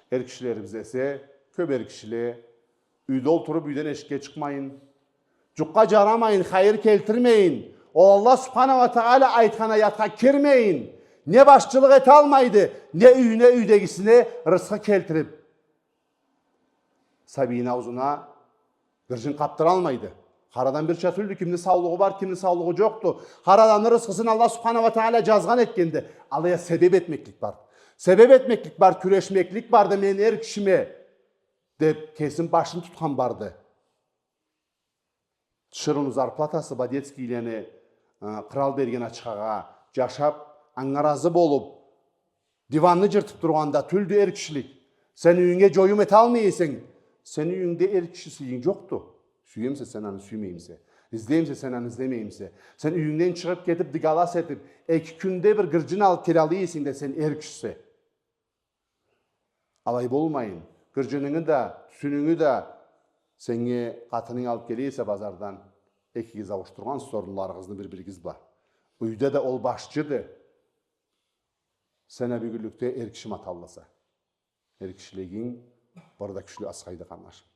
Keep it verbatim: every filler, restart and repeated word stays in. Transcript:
Эр кишилерибиз эсе, кёп эр кишиле юйде олтуруб, юйден эшикге чыкъмайын, жукъгъа жарамайын, хайыр келтирмейин, ол Аллах субхана уа тагъала айтхан аятха кирмейин, не башчылыкъ эталмайды, не юйюне, юйдегисине рысхы келтириб, сабийини аузуна гыржын къабдыралмайды. Хар адам бирча тюлдю, кимни саулугъу бар, кимни саулугъу жокъду. Хар адамны рысхысын Аллах субхана уа тагъала жазгъан этгенди. Алай а себеб этмеклик бар. Себеб этмеклик бар, кюрешмеклик барды мен эр кишиме, деб, кесин башын тутхан барды. Тиширыуну зарплатасы бла детскийлени, ы, кърал берген ачхагъа жашаб, анга разы болуб, диванны жыртыб тургъан да тюлдю эр кишилик. Сен юйюнге жоюм эталмай эсенг, сени юйюнгде эр киши сыйынг жокъду. Сюемисе сен аны, сюймеймисе, излеймисе сен аны, излемеймисе. Сен юйюнгден чыгъыб кетиб, дыгалас этиб, эки кюнде бир гыржын алыб келаллай эсенг да, сен эр кишисе. Алай болмайын, гыржынынгы да, тютюнюнгю да сеннге къатынынг алыб келе эсе базардан, экигиз ауушдургъансыз орунларыгъызны бир-биригиз бла. Юйде да ол башчыды. Сен а бюгюнлюкде эр киши маталласа, эр кишилигинг бир да кючлю асхайды, къарнашым.